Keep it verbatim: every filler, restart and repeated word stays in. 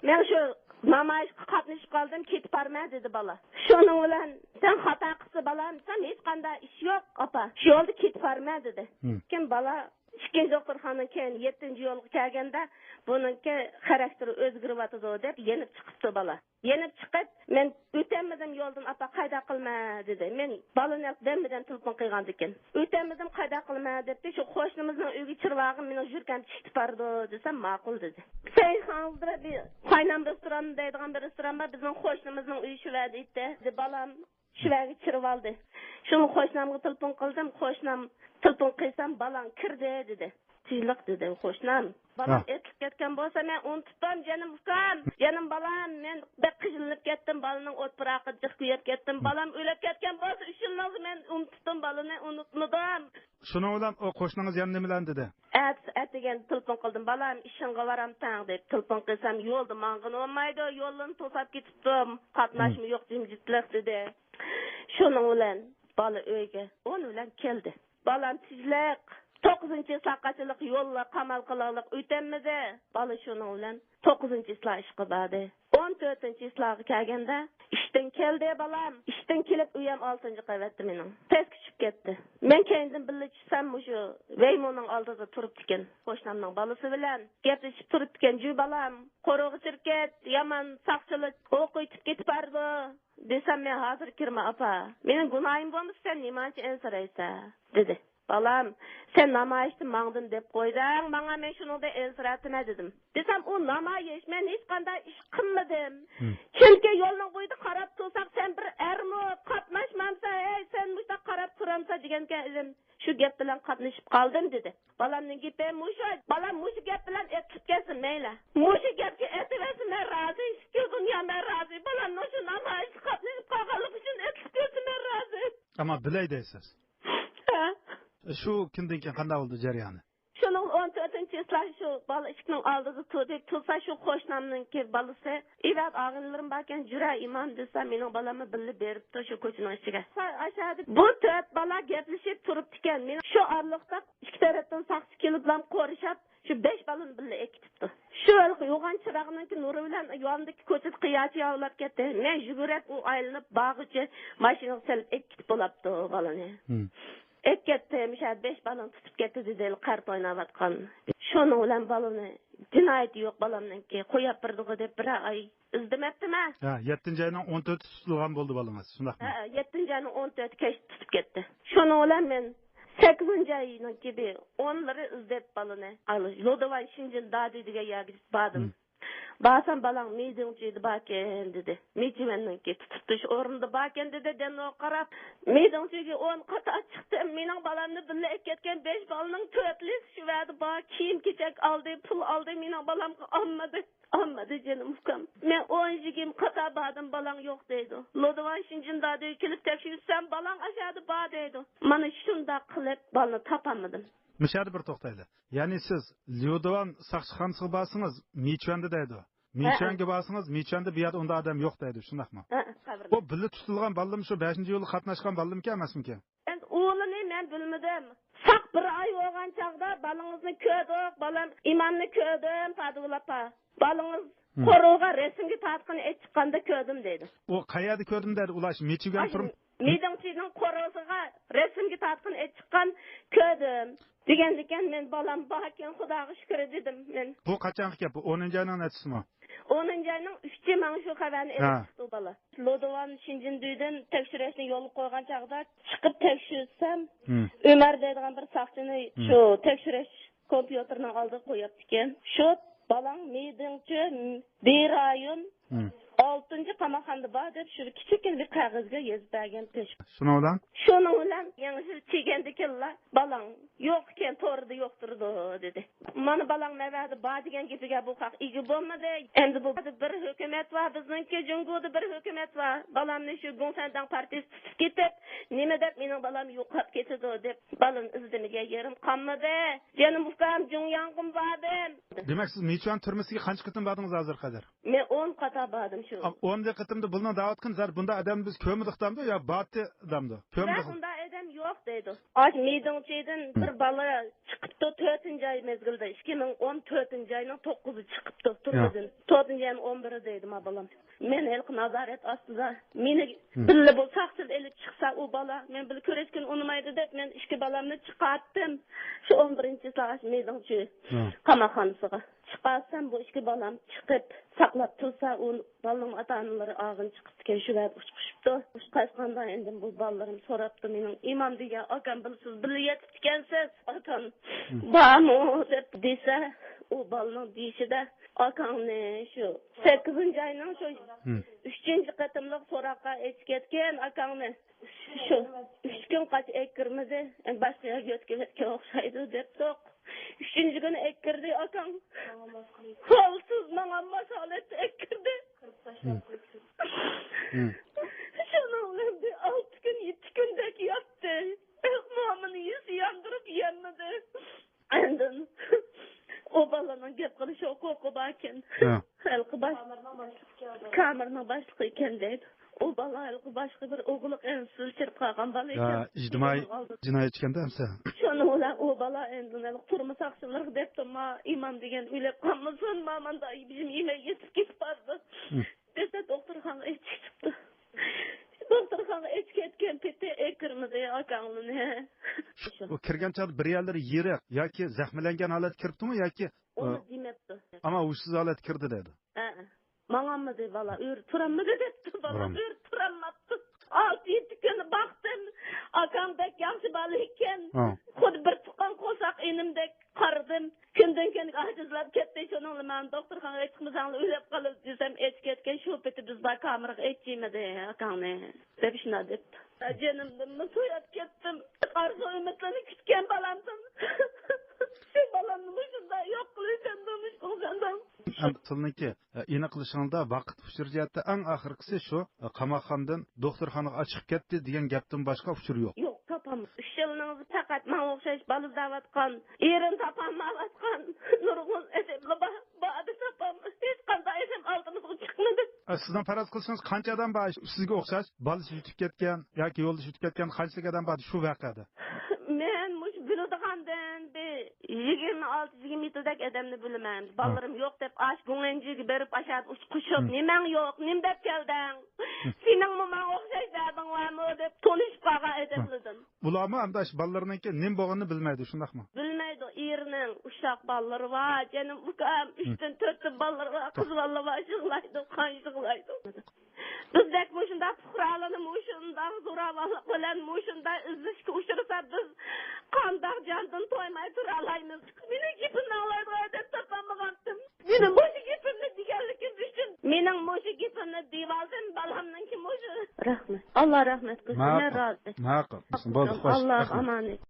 مەن شۇ نامايىشقا قاتنىشىپ قالدىم، كېتىپ بارىمەن دېدى بالا. شۇنىڭ بىلەن سەن خاتا قىپسەن بالام دېسەم، ھېچقانداق ئىش يوق ئاپا، شۇ يولدا كېتىپ بارىمەن دېدى. لېكىن بالا ئىككىنچى دوختۇرخانىدىن كېيىن يەتتىنچى يولغا كەلگەندە بۇنىڭكى خاراكتېرى ئۆزگىرىۋاتىدۇ دەپ يېنىپ چىقىپتۇ بالا. يېنىپ چىقىپ، مەن ئۆتەلمىدىم يولدىن، ئاپا، قايداق قىلىمەن دېدى. مەن بالىنى ئېلىپ دەممىدەم تېلېفون قىلغاندىكىن. ئۆتەلمىدىم، قايداق قىلىمەن دەپتۇ. شۇ قوشنىمىزنىڭ ئۆيىگە چىرىۋالغىن، مېنىڭ يۈرىكىم تىكىتىپ بارىدۇ دېسەم، ماقۇل دېدى. سەي خاڭزىدا بىر قاينام رېستوران دەيدىغان بىر رېستوران بار، بىزنىڭ قوشنىمىزنىڭ ئۆيى شۇ يەردە ئىدى. بالام شۇ يەرگە چىرىۋالدى. شۇڭا قوشنامغا تېلېفون قىلدىم، قوشنام تېلېفون قىلسام، بالاڭ كىردى دېدى. تىنچلىق دېدى قوشنام. بالام ئېتىلىپ كەتكەن بولسا، مەن ئۇنتۇپتۇم، جېنىم ئۇكام، جېنىم بالام، مەن بەك قىينىلىپ كەتتىم، بالىنىڭ ئوت پۇراقىدا جىق كۆيۈپ كەتتىم، بالام ئۆلۈپ كەتكەن بولسا، ئۈچ يىلنىڭ مەن ئۇنتۇپتۇم، بالىنى ئۇنتۇمىدىم. شۇنىڭ بىلەن ئۇ قوشنىڭىز يەنە نېمە دېدى؟ ئەتىسى ئەتىگەن تېلېفون قىلدىم، بالام ئىشىڭغا بارامتەڭ دەپ تېلېفون قىلسام، يولدا ماڭغىلى بولمايدۇ، يوللىرىنى توساپ كېتىپتۇ، قاتناشمۇ يوق، جىمجىتلىق دېدى. شۇنىڭ بىلەن بالا ئۆيگە ئون بىلەن كەلدى. بالام تىنچلىق، توققۇزىنچى چىسلاغىچىلىق يوللا قامال قىلاغلىق ئۆتەلمىدى. بالا شۇنىڭ بىلەن توققۇزىنچى چىسلا ئىشقا باردى. ئون تۆتىنچى چىسلاغا كەلگەندە ئىشتىن كەلدى بالام. ئىشتىن كېلىپ ئۆيەم ئالتىنچى قەۋەتتە مېنىڭ. پەسكە چۈشۈپ كەتتى. مەن كەينىدىن بىللە چۈشسەم مۇشۇ ۋەيمۇنىڭ ئالدىدا تۇرۇپتىكەن. قوشنامنىڭ بالىسى بىلەن گەپلىشىپ تۇرۇپتىكەن، جۈ بالام، قورۇغا چىرىكىت، يامان ساقچىلار ئوق ئېتىپ كېتىپ بارىدۇ. دېسەم، مەن ھازىر كىرمە ئاپا. مېنىڭ گۇناھىم بولمىسا سەن نېمانچە ئەنسىرەيسەن؟ دېدى. بالام، سەن نامايىشتا ماڭدىم دەپ قويدۇڭ، ماڭا مەن شۇنىڭدىن ئەنسىرەتتىمەن دېدىم. دېسەم، ئۇ نامايىش، مەن ھېچقانداق ئىش قىلمىدىم. چۈنكى يولنىڭ بويىدا قاراپ تۇرساق، سەن بىر ئەرمۇ، قاتناشمامسەن، ھەي، سەن مۇشۇنداق قاراپ تۇرامسەن دېگەنكەن ئىدىم. شۇ گەپ بىلەن قاتنىشىپ قالدىم دېدى. بالامنىڭ گېپى مۇشۇ، بالام مۇشۇ گەپ بىلەن ئېتىلىپ كەتسۇن مەيلى. مۇشۇ گەپكە ئېتىۋەرسە مەن رازى، ئىككى دۇنيا مەن رازى. بالامنىڭ شۇ نامايىشقا قاتنىشىپ قالغانلىقى ئۈچۈن ئېتىلىپ كەتسە مەن رازى. ئەمما بىلەي دەيسىز. ھە. شۇ كۈندىن كېيىن قانداق بولدى جەريانى؟ شۇنىڭ ئون تۆتىنچى چىسلا شۇ بالا ئىشىكنىڭ ئالدىدا تۇردى. تۇرسا شۇ قوشنامنىڭكى بالىسى، ئىبادەت ئاغىنىلىرىم باركەن، جۈرە ئىمام دېسە، مېنىڭ بالاممۇ بىللە بېرىپتۇ شۇ كوچىنىڭ ئىچىگە. ئاشۇ يەردە بۇ تۆت بالا گەپلىشىپ تۇرۇپتىكەن. مېنى شۇ ئارىلىقتا ئىككى تەرەپتىن ساقچى كېلىپلا قورشاپ، شۇ بەش بالىنى بىللە ئېلىپ كېتىپتۇ. شۇ ھېلىقى يوغان چىراغنىڭكى نۇرى بىلەن ياندىكى كوچىدا قىياچى ياۋلاپ كەتتى. مەن يۈگۈرۈپ ئۇ ئايلىنىپ بارغۇچە ماشىنىغا سېلىپ ئېلىپ كېتىپ بولاپتۇ بالىنى. ئېلىپ كەتتى، مۇشۇ يەردە بەش بالىنى تۇتۇپ كەتتى دېدى، ھېلى قارت ئويناۋاتقان. شۇنىڭ بىلەن بالىنى، جىنايىتى يوق بالامنىڭكى، قويۇپ بېرىدىغۇ دەپ بىر ئاي ئىزدىمەپتىمەن. ھە، يەتتىنچى ئاينىڭ ئون تۆتى تۇتۇلغان بولدى بالىڭىز، شۇنداقمۇ؟ ھە، يەتتىنچى ئاينىڭ ئون تۆتى كەچتە تۇتۇپ كەتتى. شۇنىڭ بىلەن مەن سەككىزىنچى ئاينىڭكى بىر ئونلىرى ئىزدەپ بالىنى، لودىۋان شىنجىن دادى دېگەن يەرگە باردىم. بارسام، بالاڭ مىدىڭچىدا باركەن دېدى. مىچىۋەننىڭكى تۇتۇپ تۇرۇش ئورنىدا باركەن دېدى. دەننوغا قاراپ، مىدىڭچىگە ئون قاتا چىقتىم. مېنىڭ بالامنى بىللە ئەكەتكەن بەش بالىنىڭ تۆتلىسى شۇ يەردە بار. كىيىم-كېچەك ئالدى، پۇل ئالدى، مېنىڭ بالامغا ئالمىدى. ئالمىدى جېنىم ئۇكام. مەن ئون يىگىرمە قاتا باردىم، بالاڭ يوق دەيدۇ. لودىۋان شىنجىن دادى كېلىپ تەكشۈرسەم، بالاڭ ئاشۇ يەردە بار دەيدۇ. مانا شۇنداق قىلىپ بالىنى تاپالمىدىم. مۇشۇ يەردە بىر توختايلى. يەنى سىز ليۇدىۋان ساقچىخانىسىغا بارسىڭىز، مىچۈەندە دەيدۇ. ھە. مىچۈەنگە بارسىڭىز، مىچۈەندە بۇ يەردە ئۇنداق ئادەم يوق دەيدۇ، شۇنداقمۇ؟ ھە، قەبرىدە. بۇ بىللە تۇتۇلغان بالىلىمۇ شۇ بەشىنچى يولغا قاتناشقان بالىلىمىكەن، ئەمەسمىكەن؟ ئەمدى ئۇلىنى مەن بىلمىدىم. ساق بىر ئاي بولغان چاغدا بالىڭىزنى كۆردۇق، بالام ئىمامنى كۆردۈم، پادىۋىل ئاپا. بالىڭىز قورۇغا رەسىمگە تارتقىنى ئېلىپ چىققاندا كۆردۈم دەيدۇ. ئۇ قەيەردە كۆردۈم دەيدۇ، ئۇلار شۇ مىچۈەن تۇرۇم؟ مىدىڭچىنىڭ قورۇسىغا رەسىمگە تارتقىنى ئېلىپ چىققان كۆردۈم. دېگەندىكىن مەن بالام باركەن، خۇداغا شۈكرى دېدىم مەن. بۇ قاچانقى گەپ؟ بۇ ئونىنچى ئاينىڭ نەچچىسىمۇ؟ ئونىنچى ئاينىڭ ئۈچى ماڭا شۇ خەۋەرنى ئېلىپ چىقتى ئۇ بالا. لودىۋان شىنجىندۈدىن تەكشۈرۈشنى يولغا قويغان چاغدا چىقىپ تەكشۈرسەم، ئۆمەر دەيدىغان بىر ساقچىنى شۇ تەكشۈرۈش كومپيۇتېرنىڭ ئالدىغا قويۇپتىكەن. شۇ بالاڭ مىدىڭچۈ بىر رايون ئالتىنچى قاماقخانىدا بار دەپ شۇ كىچىككىنە بىر قەغەزگە يېزىپ بەرگەن قېچىپ. شۇنىڭ بىلەن؟ شۇنىڭ بىلەن يېڭى يىل كەلگەندىكىنلا بالاڭ يوق ئىكەن، توردا يوق تۇرىدۇ دېدى. مانا بالاڭ نەۋەدە بار دېگەن گېپىگە بۇ خەق ئىگە بولمىدى. ئەمدى بۇ بىر ھۆكۈمەت بار، بىزنىڭكى جۇڭگودا بىر ھۆكۈمەت بار. بالامنى شۇ گوڭسەنداڭ پارتىيىسى تۇتۇپ كېتىپ، نېمە دەپ مېنىڭ بالام يوقاپ كېتىدۇ دەپ بالىنى ئىزدىمىگە يېرىم قالمىدى. جېنىم ئۇكام جۇڭياڭغىمۇ باردىم. دېمەك، سىز مىچۈەن تۈرمىسىگە قانچە قېتىم باردىڭىز ھازىرغا قەدەر؟ مەن ئون قاتا باردىم شۇ. ئا، ئون قېتىمدا بۇلنىڭ دەۋاتقىنى زادى بۇنداق ئادەمنى بىز كۆرمىدۇق دەمدۇ يا بارتى دەمدۇ؟ كۆرمىدۇق. بۇنداق ئادەم يوق دەيدۇ. ئاش مىدىڭچىدىن بىر بالا چىقىپتۇ، تۆتىنچى ئاي مەزگىلدە، ئىككى مىڭ ئون تۆتىنچى ئاينىڭ توققۇزى چىقىپتۇ تۈرمىدىن. تۆتىنچى ئاينىڭ ئون بىرى دەيدۇ ما بالام. مەن ھېلىقى نازارەت ئاستىدا. مېنى بىللە بۇ ساقچىلار ئېلىپ چىقسا، ئۇ بالا مەن بىلەن كۆرۈشكىنى ئۇنىمايدۇ دەپ، مەن ئىككى بالامنى چىقارتتىم. شۇ ئون بىرىنچى چىسلا ئاشۇ مىدىڭچى قاماقخانىسىغا. چىقارسام، بۇ ئىككى بالام چىقىپ، ساقلاپ تۇرسا، ئۇ بالىنىڭ ئاتا-ئانىلىرى ئاغىنە چىقىپتىكەن، شۇ يەردە ئۇچرىشىپتۇ. ئۇچراشقاندا ئەندىن بۇ بالىلىرىم سوراپتۇ، مېنىڭ ئىمام دېگەن ئاكام بىلەن سىز بىللە يېتىپتىكەنسىز، ئاكام بارمۇ دەپ دېسە، ئۇ بالىنىڭ دېيىشىدە، ئاكاڭنى شۇ سەككىزىنچى ئاينىڭ شۇ ئۈچىنچى قېتىملىق سوراققا ئېچىپ كەتكەن ئاكاڭنى. شۇ ئۈچ كۈن قاچا ئەكىرمىدى، باشقا يەرگە يۆتكىۋەتكەن ئوخشايدۇ دەپتۇق. ئۈچىنچى كۈنى ئەكىردى ئاكاڭ. ھالسىز ماڭالماس ھالەتتە ئەكىردى. شۇنىڭ بىلەن بىر ئالتە كۈن، يەتتە كۈندەك ياتتى. ماما يېسە ياندۇرۇپ يەلمىدى. ئاندىن ئۇ بالىنىڭ گەپ قىلىش ھوقۇقى باركەن. ھە. ھېلىقى باش، كامېرنىڭ باشلىقى ئىكەن دەيدۇ. ئۇ بالا ھېلىقى باشقا بىر ئوغلى ئەنسىز چىرىپ قالغان بالا يا، ئىكەن. ئىجتىمائىي جىنايەتچى ئىكەندە ئەمسە. شۇنىڭ بىلەن ئۇ بالا ئەندىن ھېلىقى تۈرمە ساقچىلىرىغا دەپتۇ، ما ئىمام دېگەن ئۆلۈپ قالمىسۇن، ما ماندا بىزنى يېمەي يېتىپ كېتىپ بارىدۇ. دېسە، دوختۇرخانىغا ئېچىپ چىقىپتۇ. دوختۇرخانىغا ئېچىپ كەتكەن پېتى ئەكىرمىدى ئاكاڭلىنى. ئۇ كىرگەن چاغدا بىر يەرلىرى يېرىق ياكى زەخىملەنگەن ھالەتتە كىرىپتىمۇ ياكى، ئۇنى ئە، دېمەپتۇ. ئەمما ھوشسىز ھالەتتە كىردى دەيدۇ. ھە. ماڭالمىدى بالا، ئۆرە تۇرالمىدى دەپتۇ بالا، ئۆرە تۇرالماپتۇ. ئالتە يەتتە كۈن باقتىم، ئاكام بەك ياخشى بالا ئىكەن. ھە. خۇددى بىر تۇغقان قورساق ئىنىمدەك قارىدىم. كۈندىن كۈنگە ئاجىزلاپ كەتتى. شۇنىڭ بىلەن ماڭا دوختۇرخانىغا ئېچىقمىساڭلار ئۆلۈپ قالىدۇ دېسەم، ئېچىپ كەتكەن. شۇ پېتى بىز بار كامېرغا ئېچىشمىدى ئاكاڭنى دەپ شۇنداق دەپتۇ. جېنىمدىنمۇ سۆيۈپ كەتتىم. ئارزۇ ئۈمىدلىرىنى كۈتكەن بالامدىن. شۇ بالامنى مۇشۇنداق يوق قىلىۋېتەمدۇ، مۇشۇنداق. ئەمدى سىلنىڭكى، ئە، ئېنىقلىشىڭىزدا ۋاقىت ئۇچۇر جەھەتتە ئەڭ ئاخىرقىسى شۇ، ئە، قاماقخانىدىن دوختۇرخانىغا ئاچىقىپ كەتتى دېگەن گەپتىن باشقا ئۇچۇر يوق. يوق، تاپالمىدىم. ئۈچ يىلنىڭ پەقەت ماڭا ئوخشاش بالا ئىزدەۋاتقان، ئېرىنى تاپالمايۋاتقان نۇرغۇن ئادەملەر بار. بۇ ئادەم تاپالمىدىم. ھېچقانداق ئادەم ئالدىمىزغا چىقمىدى. ئە، سىزنىڭ پەرەز قىلىشىڭىز قانچە ئادەم بار؟ سىزگە ئوخشاش بالىسى يىتىپ كەتكەن ياكى يولدىشى يىتىپ كەتكەن قانچىلىك ئادەم بار شۇ ۋەقەدە؟ مەن مۇشۇ بىلىدىغاندىن بىر يىگىرمە ئالتە، يىگىرمە يەتتىدەك ئادەمنى بىلىمەن. بالىلىرىم يوق دەپ، ئاش گۇڭئەنجىگە بېرىپ، ئاشۇ يەردە ئۇچ قوشۇپ، نېمەڭ يوق، نېمە دەپ كەلدىڭ؟ سېنىڭمۇ ماڭا ئوخشاش دەردىڭ بارمۇ دەپ تونۇشۇپ قالغان ئادەملەردىن. ئۇلارمۇ ئەمدى ئاشۇ بالىلىرىنىڭكى نېمە بولغىنىنى بىلمەيدۇ، شۇنداقمۇ؟ بىلمەيدۇ. ئېرىنىڭ ئۇششاق بالىلىرى بار، جېنىم ئۇكام، ئۈچتىن، تۆتتىن بالىلىرى بار، قىز بالىلىرى بار، يىغلايدۇ، قان يىغلايدۇ. بىزدەك مۇشۇنداق پۇقرالارنى مۇشۇنداق زوراۋانلىق بىلەن مۇشۇنداق ئېزىشكە ئۇچرىسا، بىز قانداق جاندىن تويماي تۇرالايمىز؟ مېنىڭ گېپىمنى ئاڭلايدىغان ئادەم تاپالمىغانتىم. مېنىڭ مۇشۇ گېپىمنى دېگەنلىكىم ئۈچۈن، مېنىڭ مۇشۇ گېپىمنى دېيىۋالدىم، بالامنىڭكى مۇشۇ. رەھمەت. ئاللا رەھمەت قىلسۇن. مەن رازى. ماقۇل. بولدى، خوش. ئاللا ئامانەت.